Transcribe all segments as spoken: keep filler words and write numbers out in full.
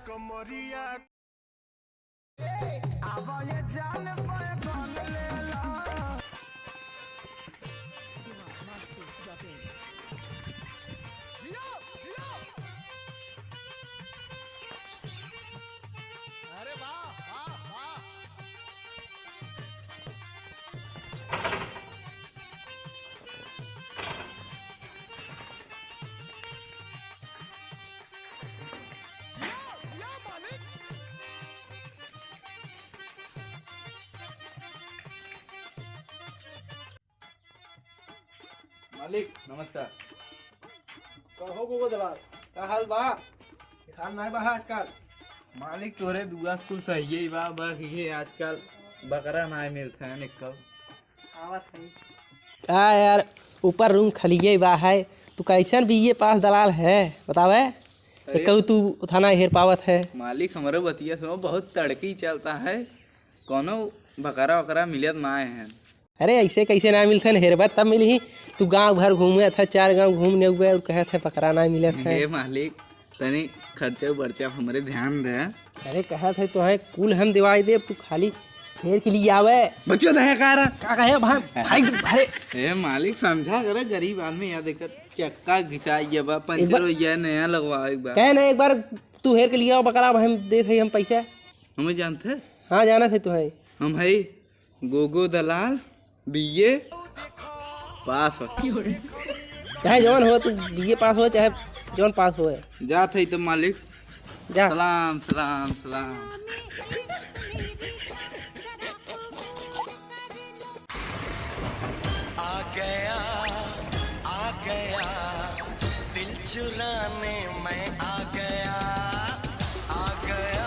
कमरिया। अरे वाह, वाह, वाह। या, या मालिक। मालिक, नमस्कार। कहो गोगो दलाल, का हाल बा? हाल नाय बा आजकल। मालिक, तोरे दुआ से कुल सही बा, बस इहे आजकल बकरा नाय मिलत है निकल। आवत है। का यार, ऊपर रूम खलिए बा है, तू कैसन बीए पास दलाल है, बतावे? अरे। एकहू तू थाना हेर पावत है। मालिक, हमरे बतिया सुनो, बहुत तड़की चलता है, कोनो बकरा वकरा मिलत नाय है। अरे, ऐसे कैसे ना मिलत है, हेरबा तब मिलही। तू गांव भर घूमत है, चार गांव घूमने हुए और कहत है बकरा ना मिलत है। हे मालिक, तनी खर्चा बर्चा हमरे ध्यान दे। अरे, कहत है तो है, कुल हम दिवाई देब, तू खाली हेर के लिए आवे। बच्चों दे का रहा? का कहे भाई? भाई, अरे। ए मालिक, समझा करे, गरीब आदमी, या देकर चक्का घिसा गया बा, पंचर एक बार हो गया, नया लगवावे के बा। कहे ना, एक बार तू हेर के लिए आओ बकरा, अब हम देत है हम पैसा। हमें जानत है? हाँ, जानत है तू है। हम है गोगो दलाल, बीए पास हो। चाहे जौन हो, तू बीए पास हो, चाहे जौन पास हो। जात है तो मालिक। जा। सलाम, सलाम, सलाम। आ गया, आ गया, दिल चुराने मैं आ गया, आ गया,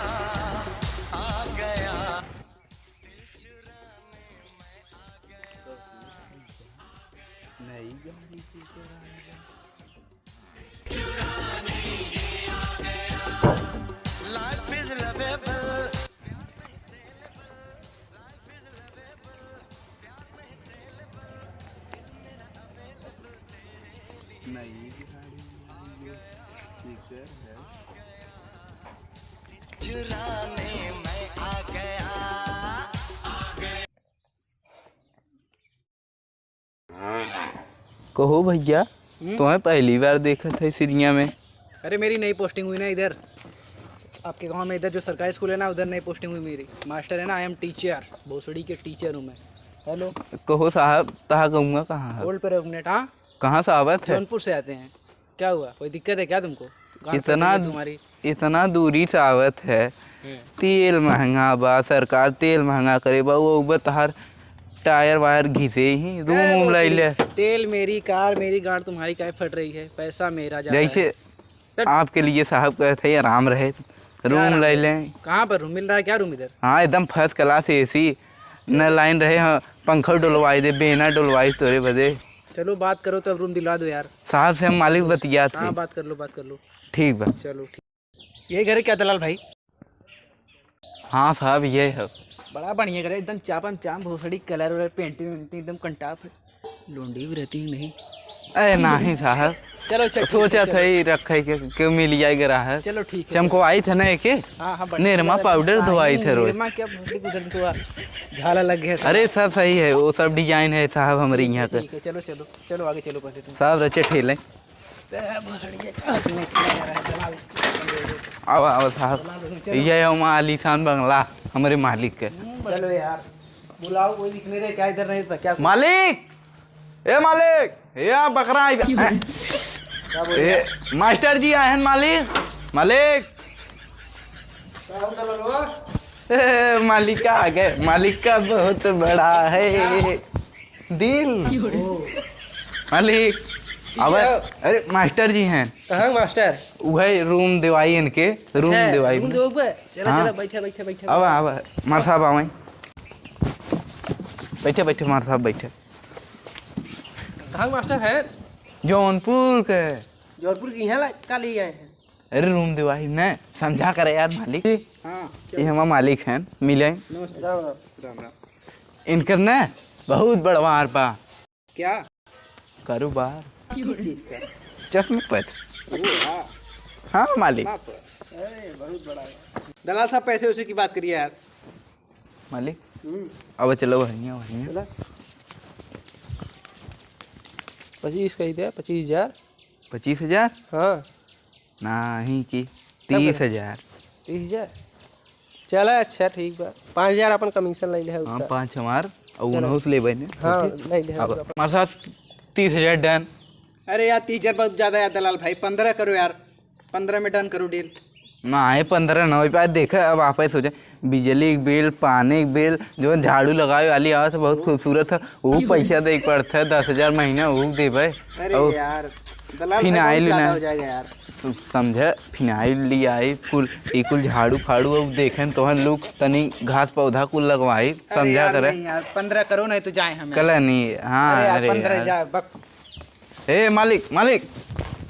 आ गया। Life is lovable। चुराने मैं आ गया। कहो भैया, हम्म? तुम्हें पहली बार देखत है सिरिया में। अरे, मेरी नई पोस्टिंग हुई ना इधर, आपके गांव में। इधर जो सरकारी स्कूल है ना, उधर नई पोस्टिंग हुई मेरी। मास्टर है ना, I am teacher, भोसड़ी के टीचर हूँ मैं। हेलो। कहो साहब, तहा गौवा कहाँ है? ओल्ड पेरेगनेट, हाँ। कहाँ से आवत है? जौनपुर से आते हैं। क्या हुआ? कोई दिक्कत है क्या तुमको? गांड फट इतना, गई है तुम्हारी? इतना दूरी से आवत है। हम्म। तेल महंगा बा, सरकार तेल महंगा करे बा, वो उबे तहार टायर वायर घिसे ही, रूम तेल वूम वो ले तेरी, ले। तेल मेरी, कार मेरी, गांड तुम्हारी काहे फट रही है? पैसा मेरा जा रहा है। जैसे चल। आपके लिए साहब कहत है आराम रहे, क्या रूम आराम ले रहे? लें। कहाँ पर रूम मिल रहा है? क्या रूम इधर? हाँ, एकदम first class AC, न लाइन रहे, हाँ, पंखा डोलवाई दे, बेना डोलवाई तोरे बदे। चलो बात करो तो अब रूम दिला दो यार। साहब से हम मालिक बतियात हाँ, है। बात कर लो, बात कर लो। ठीक बा। चलो ठीक। यही घर है क्या दलाल भाई? हाँ साहब, यही है। बड़ा बढ़िया घर है, एकदम चापम चाम, भोसड़ी कलर वलर, पेंटिंग वेंटिंग एकदम कंटाप है। लौंडी भी रहती है नहीं? अरे नहीं साहब। चलो अच्छा, ठीक है, सोचा था चलो। ही रखे के, के मिल जाए ग्राहक। चलो ठीक है। चमकवाई थे ना एके? हाँ, हाँ, बढ़िया निरमा लगा। पाउडर नहीं, धोवाई थे रोज। निरमा क्या भोसड़ी को उधर तो झाला लग गया साला। अरे सब सही है, वो सब डिजाइन है साहब हमारे यहाँ का। ठीक है, चलो, चलो, चलो आगे चलो पहले तुम। साहब रचे ठेले। आवा, आवा साहब। ये है हमारा आलीशान बंगला, हमरे मालिक के। चलो यार, बुलाओ, कोई दिख नहीं रहे क्या? इधर नहीं था क्या? मालिक, ए मालिक, ए आ बकरा आई बा। क्या बोल रहे ए, हैं? मास्टर जी आए हैं मालिक, मालिक। क्या होता ललवा? ए, मालिक का आ गए, मालिक का बहुत बड़ा है। दिल। मालिक, ठीक अब है। अरे मास्टर जी हैं। कहाँ मास्टर? वही रूम दिवाई इनके, रूम अच्छा, दिवाई रूम में। देवो बे? चला, हाँ। चला, बैठा, बैठा, बैठा। अब, अब, मार साहब आवे। बैठे, बैठे, मार साहब बैठे। कहाँ मास्टर हैं? जौनपुर के। जौनपुर के यहाँ ला-, का लिए आए हैं? अरे रूम दिवाई न, समझा करे यार मालिक। हाँ, ये हमार मालिक हैं, मिले। नमस्ते। राम राम। राम राम। इनकर न बहुत बड़वार बा। क्या? कारोबार। किस चीज का? चश्मे पर। ओ, हाँ। हाँ, मालिक। चश्मा पर। अरे, बहुत बड़ा है। दलाल साहब, पैसे वैसे की बात करिए यार। मालिक, हम्म। अब चलो, वहीं, वहीं। चला। पच्चीस कही दे, पच्चीस हजार। पच्चीस हजार? हाँ। नहीं की, तब तीस हजार। तीस हजार? चला, अच्छा, ठीक बा। पाँच हजार अपन commission ले ले है हाँ, उसका। पाँच हमार, और चलो। उनहु से लेबे ने। हाँ, ठीक? ले ले है अब उसका। हमारे साथ तीस हजार done। अरे यार, तीस हजार बहुत ज्यादा है दलाल भाई, पन्द्रह करो यार, पन्द्रह में done करो deal। ना, ये पन्द्रह ना हो पाए, देखा, अब आप ही सोचे, बिजली के bill, पानी के bill, जो झाड़ू लगावे वाली आवत है, बहुत खूबसूरत है, वो पैसा दे के पड़ता है, दस हजार महीना, वो देबे। अरे और यार, दलाल भाई, फिनाइल बहुत ज्यादा ना। हो जाएगा यार। स-, समझे, फिनाइल ले आई, कुल, ई कुल झाड़ू फाड़ू, अब देखें तोहन लोग तनी घास पौधा कुल लगवाई, अरे समझा यार, करे। नहीं यार, पन्द्रह करो, नहीं तो जाए हमें। कल नहीं, हाँ, अरे यार, अरे पन्द्रह यार। जा, बक-, ए, मालिक, मालिक,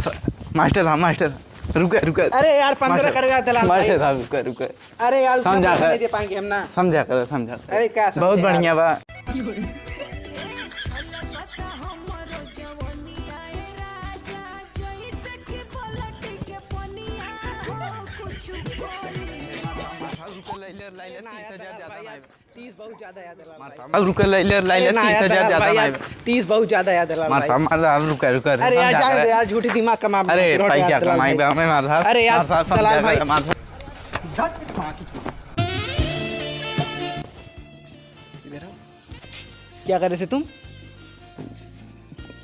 स-, मास्टर साहब, मास्टर, रुका, रुका। अरे यार, पन्द्रह मास्टर, कर गया दलाल भाई। मास्टर साहब, रुका, रुका। अरे यार, उतना समझा पैसा कर। नहीं दे पाएंगे हम ना। समझा कर, समझा कर। अरे, क्या समझे बहुत यार? बढ़िया बा। तीस बहुत ज्यादा याद है लाल भाई। अब रुका, ले, ले, ले, अरे ले, ना तीस हजार यार, ज्यादा भाई ना यार, है। तीस बहुत ज्यादा याद है लाल मार भाई। साहब, मार साहब, रुका, रुका, अरे यार, समझा जाने दे कर। यार, झूठी दिमाग कमा अरे, मत, रोट पैसा यार, दलाल कमाई भाई। बे, हमें मार साहब, अरे यार, मार साहब, दलाल समझा भाई। कर, मार साहब। क्या कर रहे थे तुम?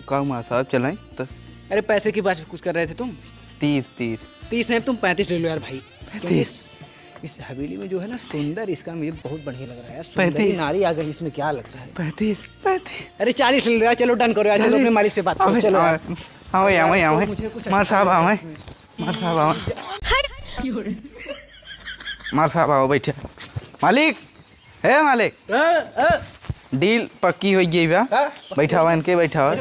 का मार साहब, चलाएं तो? अरे, पैसे की बात कुछ कर रहे थे तुम? तीस, तीस। तीस नहीं, तुम पैंतीस ले लो यार भाई। क्योंकि पैंतीस। इस, इस हवेली में जो है ना, सुंदर, इसका मुझे बहुत बढ़िया लग रहा है यार। सुंदरी पैंतीस। नारी आ गई, इसमें क्या लगता है? पैंतीस, पैंतीस। अरे, चालीस ले लो यार, चलो, done करो यार, चलो, चालीस। अपने मालिक से बात करो, अबे, चलो यार। हाँ, हाँ, वही, वही, वही। मुझे कुछ मार साहब, अच्छा हाँ, वही। इसमें। मार साहब, हाँ। हट। मार साहब, आओ, बैठे। मालिक, हे मालिक। हाँ, हाँ। Deal पक्की हो गई बा। हाँ? बैठावा इनके, बैठावा।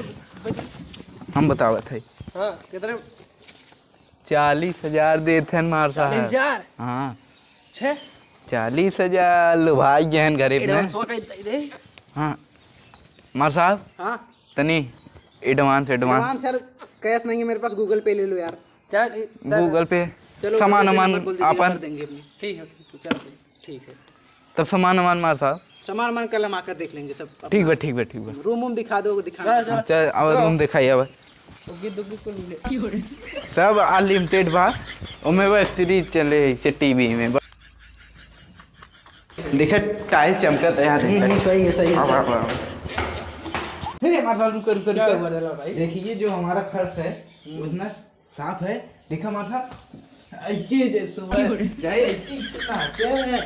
हम बतावत है। हाँ, कितने? चालीस हजार देत हन मार साहब। चालीस हजार? हाँ। छे? चालीस हजार लुभाई गए हन गरीब ने। Advance हो गई दे दे। हाँ। मार साहब। हाँ। तनी advance, advance। Advance सर, cash नहीं है मेरे पास, Google Pay ले लो यार। चल, चल। Google Pay। चलो, सामान Google Pay वामान number बोल दीजिए, आपन। कर देंगे अपनी। ठीक है, ठीक है, चल, ठीक है। तब सामान वामान मार साहब। सामान वामान कल हम आकर देख लेंगे सब। ठीक बा, ठीक बा, ठीक बा। Room वूम दिखा दो, दिखाना। चल, चल। हाँ, चल, अब चलो। Room दिखाई अब। दुग्गी, दुग्गी को ले ले। सब unlimited बा, ओमे web series चले इसे T V में। देखा, tile चमकत है, यहाँ देखा। हम्म, सही है, सही है, अब, सही अब, है। अब। नहीं, नहीं, मतलब, रुको, रुको, क्या रुको। हुआ, दलाल भाई? देखिए, ये जो हमारा फर्श है, हम्म। उतना साफ है, देखा माथा, ऐसे जे सुबह, चाहे ऐसे नाचे,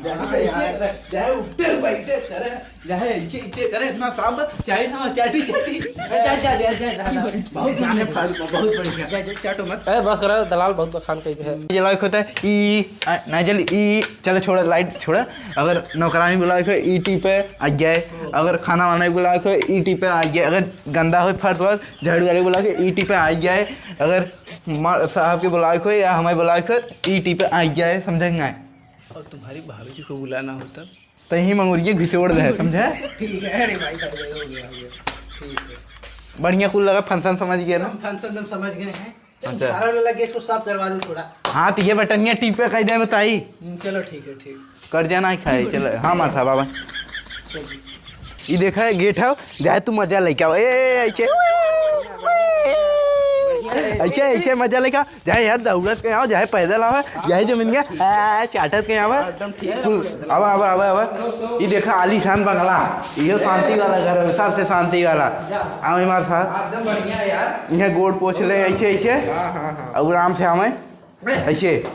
चाहे हाँ ऐसे, यार। चाहे उठे बैठे करे, चाहे ऐसे, ऐसे करे, इतना साफ, चाहे ना चाटी, चाटी। जा, जा, जा, जा, जा, जा। बहुत बढ़िया, बहुत बढ़िया। जा, जा, चाटो मत। ए, बस करो, दलाल बहुत बखान कही है। ये लाइक होता है, ई, आ, नाइजल, ई, चलो छोड़ो, light छोड़ो। अगर नौकरानी बुलावे को, ई टी पे आ जाए। अगर खाना वाना बुलावे को, ई टी पे आ जाए। अगर गंदा हो फर्श वर्श, झाड़ू वाले बुला के ईटी पे आ जाए, अगर मा-, साहब के बुलाए को या हमें बुलाए को, ईटी पे आ जाए, समझे कि नहीं? और तुम्हारी भाभी जी को बुलाना हो तब? तो यही मंगुरिये घिसोड़ दे, समझे? ठीक है, अरे भाई, भाई, भाई, हो गया, हो गया। ठीक है। बढ़िया कुल लगा, function समझ गया ना? हम function सब समझ गए हैं। तुम अच्छा। झाड़ा वाला लगे, इसको साफ करवा दो थोड़ा। हाँ, तो ये बटनिया टीपे कह दे बताई। हम्म, चलो, ठीक है, ठीक। कर जाना है खाए, चलो। हाँ, मार साहब, आवा। ई देखा है, गेट है, जाए तू मजा लेके आवा। ए, ऐसे, ऐसे, ऐसे मजा लेके आवा। जाए यार, दौड़त के आवा, जाए पैदल आवा, जाए जमीन के, आ, चाटत के आवा। एकदम ठीक। आवा, आवा, आवा, आवा। ई देखा, आलीशान बंगला, इहो शांति वाला घर है, सबसे शांति वाला। आवे मार साहब। एकदम बढ़िया है यार। यहाँ गोड़ पोछ ले, ऐसे, ऐसे। हाँ, हाँ, हाँ। अब आराम से आवे। ऐसे।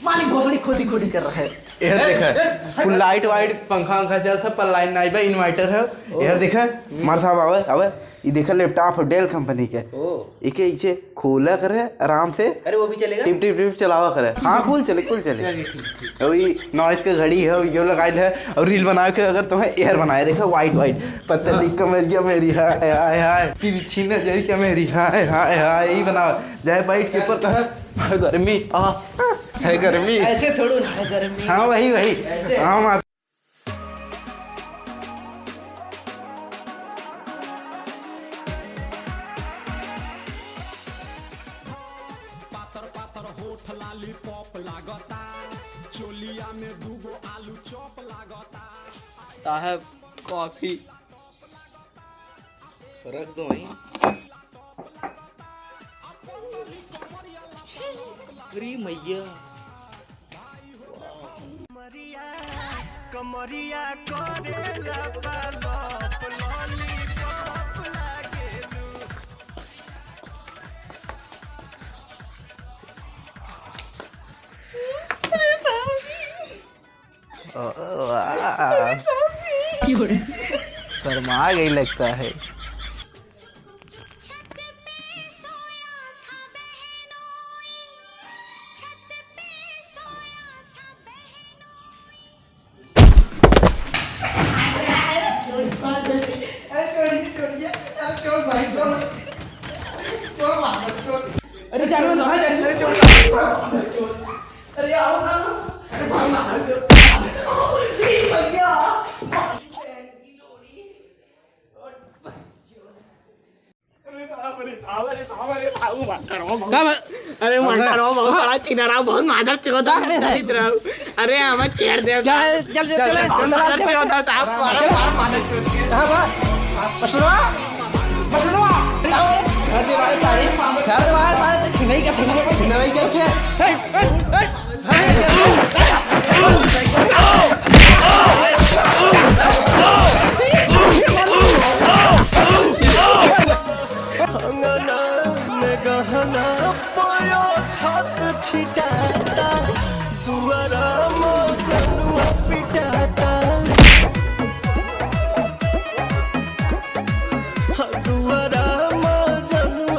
मालिक भोसड़ी खोटी खोटी कर रहा है। यार देखा, full light वाइट, पंखा वंखा चलता, पर line नहीं बा, inverter है। ओ। यार देखा, मार साहब आवे, आवे, ये देखा laptop है Dell company के। ओ। इके इसे खोला करे आराम से। अरे वो भी चलेगा? टिप टिप टिप चलावा करे। हाँ, cool चले, cool चले। चलिए, ठीक, ठीक। अभी noise के घड़ी है, यो लगाइल है, और reel बना के अगर तुम्हें air बनाए, देखा white white, पतली कमरिया मेरी, हाय, हाय, हाय, तिरछी नजरिया मेरी, हाय, हाय, हाय, यही बनाओ। जाए बैठ के ऊपर कहा, "हाय गर्मी, आ, हाय गर्मी।" ऐसे थोड़ो ना, हाय गर्मी। हाँ, वही, वही। ऐसे। हाँ, मार। साहब, कॉफी। रख दो वहीं। अरे मैया। कमरिया करेला पालप लॉलीपॉप लागेलू। ओ, वाह। शर्मा गई लगता है। अरे चलो ना, अरे चलो। अरे आओ ना। अरे भाग ना, अरे भैया। का बा-, अरे मंटरवा बहुत बड़ा चिनरा, बहुत मादर चोदा का रे? दरिद्र। अरे हम छेड़ दे। चल, चल, चल, चल, चल, मादर चल। चोदा था, बहुत मादर चोदा। हाँ, बा-, मसुरवा, मसुरवा। घर दे बाहर सारे, घर दे बाहर सारे, तो छिनाई का, छिनाई का, छिनाई का। हे, हे, हे।